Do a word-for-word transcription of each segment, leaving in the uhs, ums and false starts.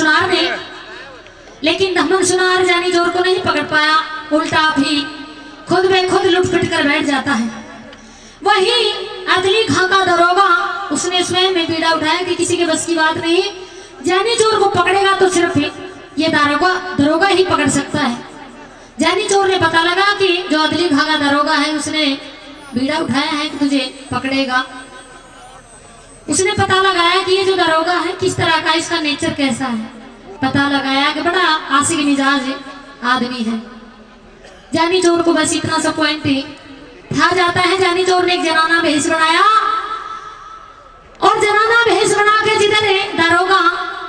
सुनार ने, लेकिन धमक सुनार जानी चोर को नहीं पकड़ पाया, उल्टा भी खुद ब खुद लुटपिट कर बैठ जाता है। वही अदली खां का दरोगा, उसने स्वयं में बीड़ा उठाया कि किसी के बस की बात नहीं, जानी चोर को पकड़ेगा तो सिर्फ ये दरोगा, दरोगा ही पकड़ सकता है। जानी चोर ने पता लगा कि जो अदली खां का दरोगा है, उसने बीड़ा उठाया है कि तुझे पकड़ेगा। उसने पता लगाया कि ये जो दरोगा है, किस तरह का, इसका नेचर कैसा है। पता लगाया कि बड़ा आशिक मिजाज आदमी है। जानी चोर को बस इतना सा पॉइंट ही था जाता है। जानी चोर ने एक जनाना भेष बनाया और जनाना भेष बना के जिधर है दरोगा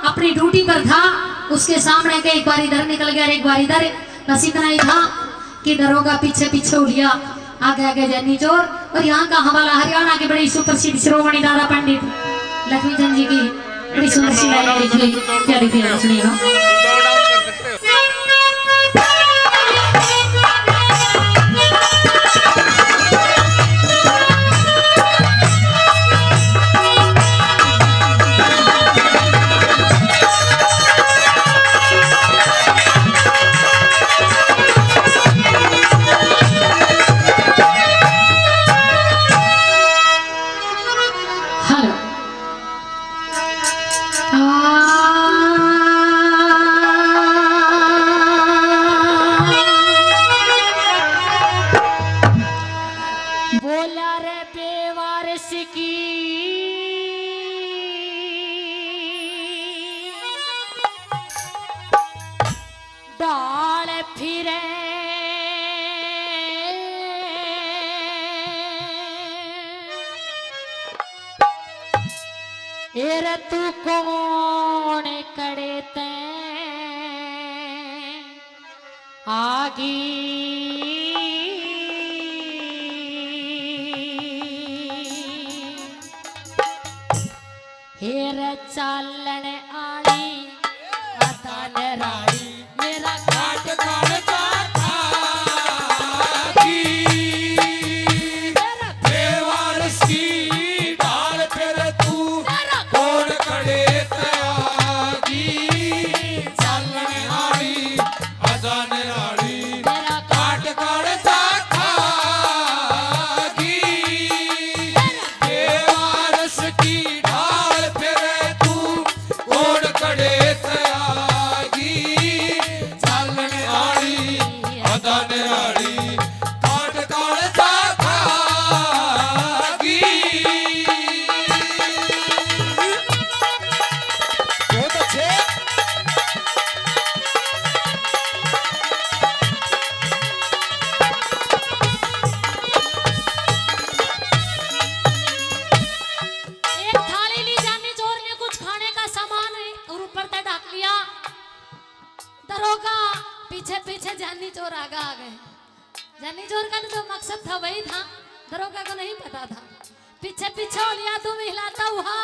अपनी ड्यूटी पर था, उसके सामने के एक बार इधर निकल गया और एक बार इधर। बस इतना ही था कि दरोगा पीछे पीछे हो लिया, आगे आगे जानी चोर। और यहाँ का हवाला हरियाणा के बड़े सुप्रसिद्ध शिरोमणि दादा पंडित लक्ष्मी चंद जी की बड़ी सुंदर सी लाइन लिखी, क्या लिखी है, सुनिएगा। हेलो। बोला रे बेवारस की ढाल फिरे। ए रे तू कौन कड़े तै आगी। हेर चालण आली अदन राली, मेरा काट काट जाता की। बेवारस की ढाल फिर तू कौन कड़े तै आगी। चालण आली अदन राली, मेरा काट काट जाता की। बेवारस की ढाल फिरे तू, कौन कड़े तै आगी। चालण आली, अदन आली, काट काट जाता की। बहुत अच्छे। एक थाली ली जानी चोर ने कुछ खाने का सामान और ऊपर तक ढक लिया। दरोगा पीछे पीछे जानी चोर आगा आ गए। जानी चोर का तो जो मकसद था वही था, दरोगा को नहीं पता था। पीछे पीछे हो लिया, तुम हिलाता हुआ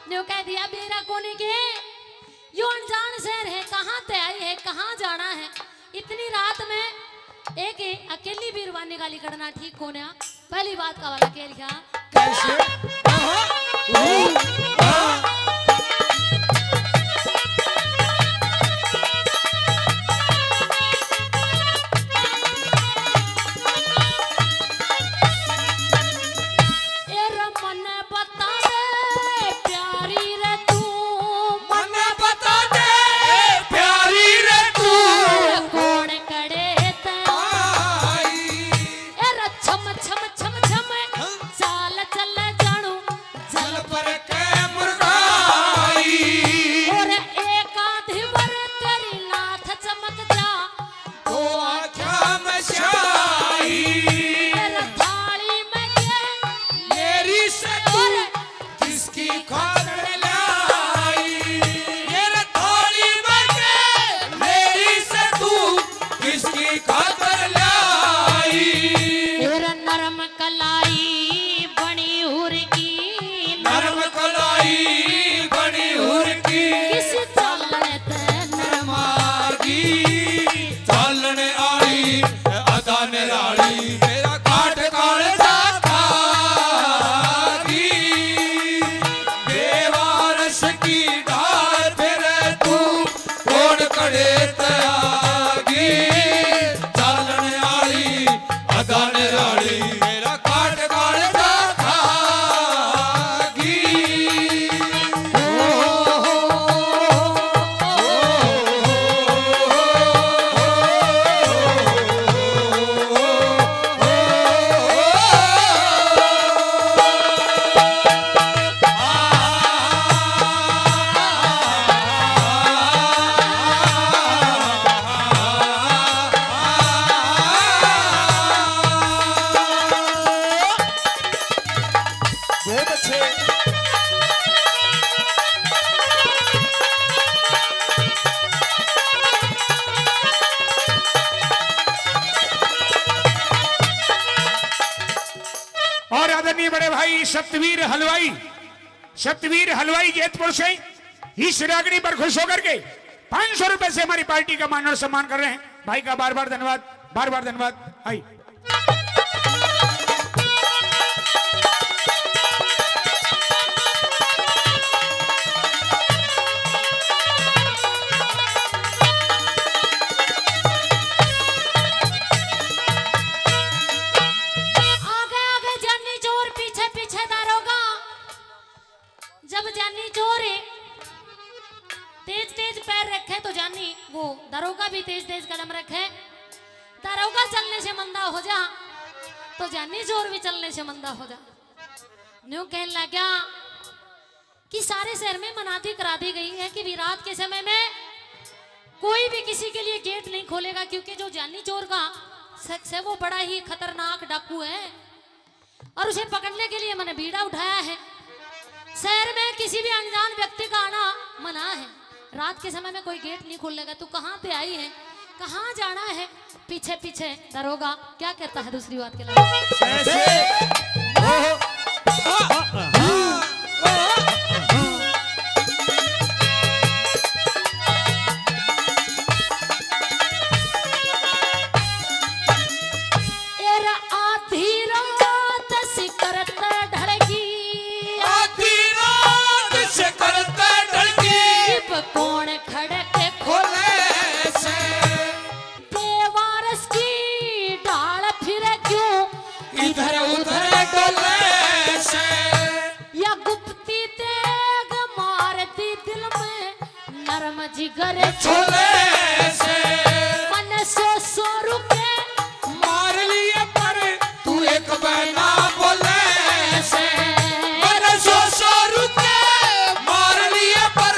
न्यू कह दिया, बेरा कोनी के यो अनजान शहर है, कहाँ ते आई है, कहाँ जाना है। इतनी रात में एक ही अकेली बीरबानी गाली कड़ना ठीक कोन्या। पहली बात का वाला के लिखा। कैसे? आहा, ऊ, आ। ए रे मन्ने बता दे प्यारी रे तू। मन्ने बता दे प्यारी रे तू। कौन कड़े तै आई। ए रे छम छम छम छम, हाँ। चाल चले जानू जल पर के मुरगाई। और एक आधी बार तेरी नाथ चमक जा, दो आँख्या में स्याही। ए रे थाली में के मेरी से तू और किसकी खातर लाई? ये रे थाली में के मेरी से तू किसकी खातर लाई? ये रे नरम कलाई बनी हुर की, नरम कलाई बनी हुर की। किस चालण तै नरमा गी, चालण आली अदा निराली, मेरा काट काल जाता गी। सतवीर हलवाई, सतवीर हलवाई जैतपुर से इस रागनी पर खुश होकर के पाँच सौ रुपए से हमारी पार्टी का मान और सम्मान कर रहे हैं। भाई का बार बार धन्यवाद, बार बार धन्यवाद। आई। आगे आगे जानी चोर, पीछे पीछे दारोगा। जब जानी चोर है, तेज तेज पैर रखे तो जानी वो दारोगा भी तेज तेज कदम रखे। दारोगा चलने से मंदा हो जा तो जानी चोर भी चलने से मंदा हो जा। न्यू कहने लग गया कि सारे शहर में मनादी करा दी गई है कि भी रात के समय में कोई भी किसी के लिए गेट नहीं खोलेगा, क्योंकि जो जानी चोर का शख्स है वो बड़ा ही खतरनाक डाकू है और उसे पकड़ने के लिए मैंने बीड़ा उठाया है। शहर में किसी भी अनजान व्यक्ति का आना मना है। रात के समय में कोई गेट नहीं खोलेगा। तू कहाँ पे आई है, कहाँ जाना है, पीछे पीछे दारोगा क्या कहता है दूसरी बात के लिए। ऐसे। ओहो। एरा आधी रात सिकरत ढलगी। आधी रात सिकरत ढलगी। इब कौन खड़क खोले से। बेवारस की ढाल फिरे क्यों इधर उधर डोले से। या गुप्ती तेग मारती दिल में नरम जिगर छोले से। मन सौ सौ रुपए मार लिए पर तू एक बहना बोले से। मन सौ सौ रुपए मार लिए पर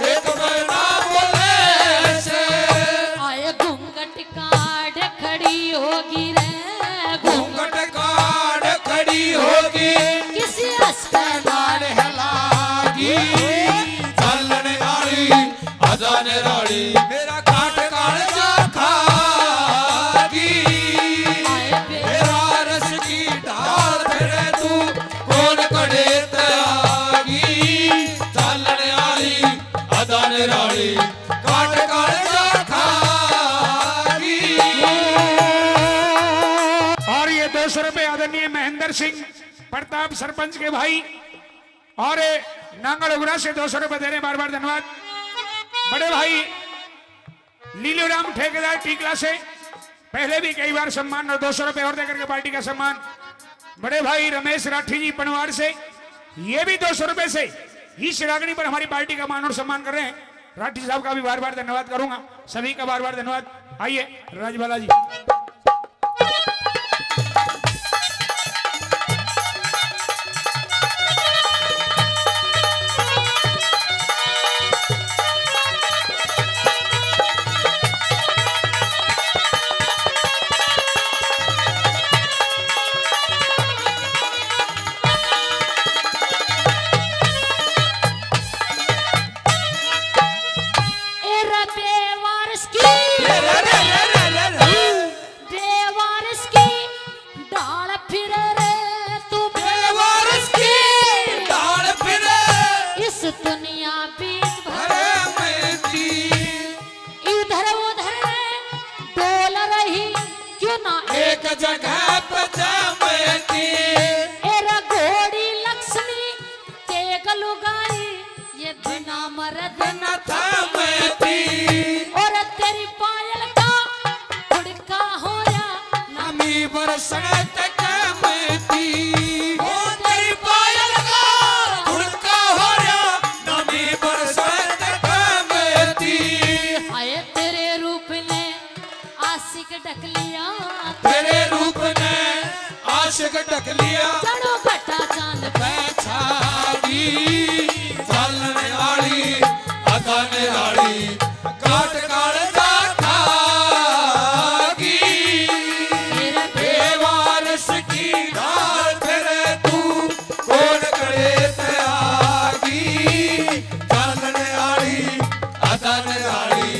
एक बहना बोले से। आए घूंघट काढ़ खड़ी होगी रे। घूंघट काढ़ खड़ी होगी। किसी हंस के लाड़ हलागी। चालण आली अदा निराली मेरा काट काल जा खागी। मेरा रस की ढाल फिरे तू कौन कड़े ते आगी। चालण आली अदा निराली काट काल जा खागी। और ये दो सौ रुपए आदरणीय महेंद्र सिंह प्रताप सरपंच के भाई और नांगल उगरा से दो सौ रुपए दे रहे हैं, बार बार धन्यवाद। बड़े भाई लीलूराम ठेकेदार टीकला से पहले भी कई बार सम्मान और दो सौ रुपए और देकर के पार्टी का सम्मान। बड़े भाई रमेश राठी जी पनवार से ये भी दो सौ रुपए से इस रागनी पर हमारी पार्टी का मान और सम्मान कर रहे हैं। राठी साहब का भी बार बार धन्यवाद करूंगा, सभी का बार बार धन्यवाद। आइए राजबाला जी। ए रे बेवारस की, बेवारस की ढाल फिरे रे तू, बेवारस की ढाल फिरे। इस दुनिया बीच भरे में थी। इधर उधर डोल रही क्यों ना एक जगह पे जमती। ए रे घोड़ी लक्ष्मी तेग लुगाई, ये बिना मर्द न थमती। और तेरी पायल का हुड़का होया, नमी बरसत कमती। ओ तेरी पायल का हुड़का होया, नमी बरसत कमती। आए तेरे रूप ने आशिक ढक लिया। तेरे रूप ने आशिक ढक लिया। जड़ो घटा चांद पे छागी। चालने आली, अदा निराली, काट काल जा खागी। तेरे बेवारस की ढाल फिरे तू, कौन कड़े ते आगी। चालने आली, अदा निराली,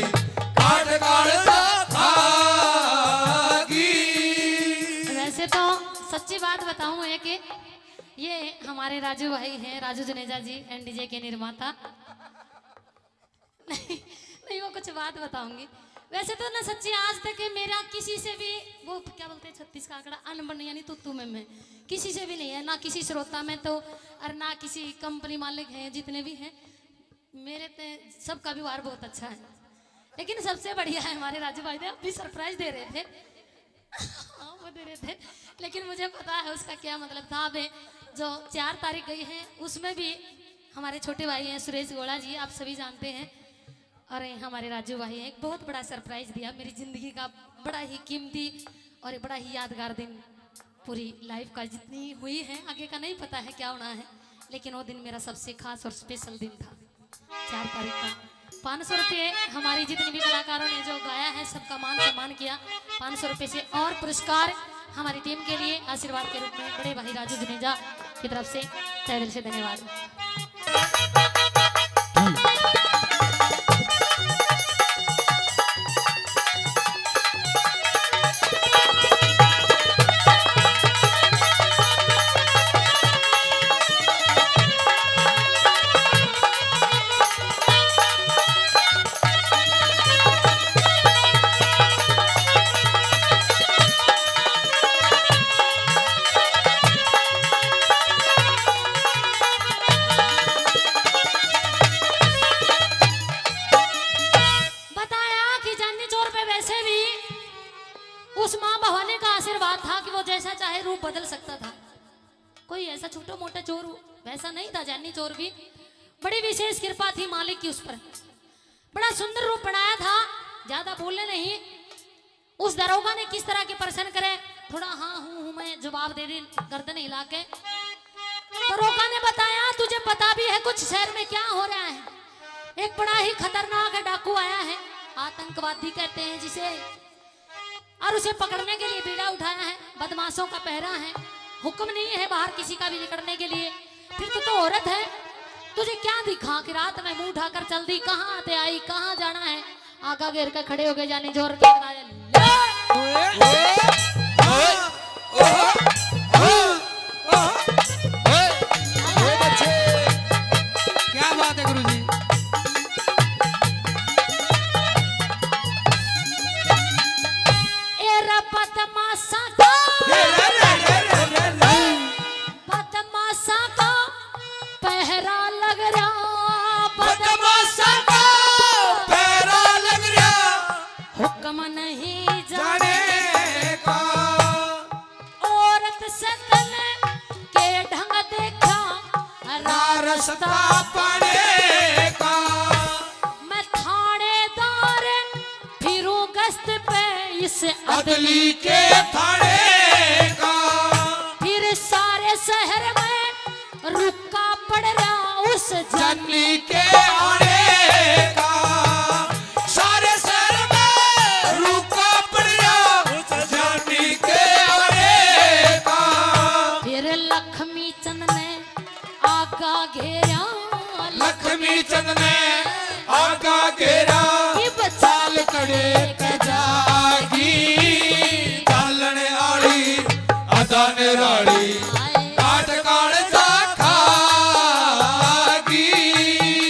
काट काल जा खागी। वैसे तो सच्ची बात बताऊं है कि हमारे राजू भाई हैं, राजू जुनेजा जी, एंड डीजे के निर्माता। नहीं, नहीं, वो कुछ बात बताऊंगी। वैसे तो ना, सच्ची, आज तक मेरा किसी से भी, वो क्या बोलते हैं छत्तीस का आंकड़ा, अनबन यानी तू तू मैं मैं, किसी से भी नहीं है, ना किसी श्रोता में तो, और ना किसी कंपनी मालिक हैं, जितने भी हैं, मेरे ते सबका व्यवहार बहुत अच्छा है। लेकिन सबसे बढ़िया है हमारे राजू भाई थे, अभी सरप्राइज दे रहे थे। हाँ, वो दे रहे थे, लेकिन मुझे पता है उसका क्या मतलब था। अबे जो चार तारीख गई है, उसमें भी हमारे छोटे भाई हैं सुरेश गोला जी, आप सभी जानते हैं, और हमारे राजू भाई हैं, एक बहुत बड़ा सरप्राइज दिया, मेरी जिंदगी का बड़ा ही कीमती और एक बड़ा ही यादगार दिन। पूरी लाइफ का जितनी हुई है, आगे का नहीं पता है क्या होना है, लेकिन वो दिन मेरा सबसे खास और स्पेशल दिन था, चार तारीख का। पाँच सौ रुपये हमारे जितने भी कलाकारों ने जो गाया है, सबका मान सम्मान किया। पाँच सौ रुपये से और पुरस्कार हमारी टीम के लिए आशीर्वाद के रूप में बड़े भाई राजू जुनेजा की तरफ से तहे दिल से धन्यवाद। बताया कि जानी चोर पे वैसे भी उस माँ भवानी का आशीर्वाद था कि वो जैसा चाहे रूप बदल सकता था। कोई ऐसा छोटा मोटा चोर वैसा नहीं था। जानी चोर भी बड़ी विशेष कृपा थी मालिक की उस पर। बड़ा सुंदर रूप बनाया था, ज्यादा बोले नहीं। उस दरोगा ने किस तरह के प्रश्न करे, थोड़ा हाँ हूँ हूँ मैं जवाब दे दे, गर्दन हिला के। दरोगा ने बताया, तुझे पता भी है कुछ शहर में क्या हो रहा है? एक बड़ा ही खतरनाक डाकू आया है, आतंकवादी कहते हैं जिसे, और उसे पकड़ने के लिए बीड़ा उठाया है, बदमाशों का पहरा है, हुक्म नहीं है बाहर किसी का भी निकलने के लिए। फिर तू तो औरत है, तुझे क्या दिखा कि रात में मुंह उठाकर चल दी, कहाँ ते आई, कहाँ जाना है? आगा घेर के खड़े हो गए, जानी जोर के नारे, ले। ओए, ओए, ओए, ओए, ओए, ओए, ओए बच्चे। क्या बात है गुरुजी। ए रे बदमाशा का, ए रे रे रे रे रे रे। बदमाशा का पहरा लग रहा, बदमाशा का पहरा लग रहा। हुक्म नहीं जाने का। औरत से तन के ढंग देखा, ना रास्ता पाने का। मैं थानेदार फिरूं गश्त पे इस अदली के थाने का। फिर सारे शहर में रुका पड़ रहा उस जानी के आने का। सारे शहर में रुका पड़ रहा उस जानी के आने का। फिर लक्ष्मी चंद ने आगा घेरा, लक्ष्मी चंद ने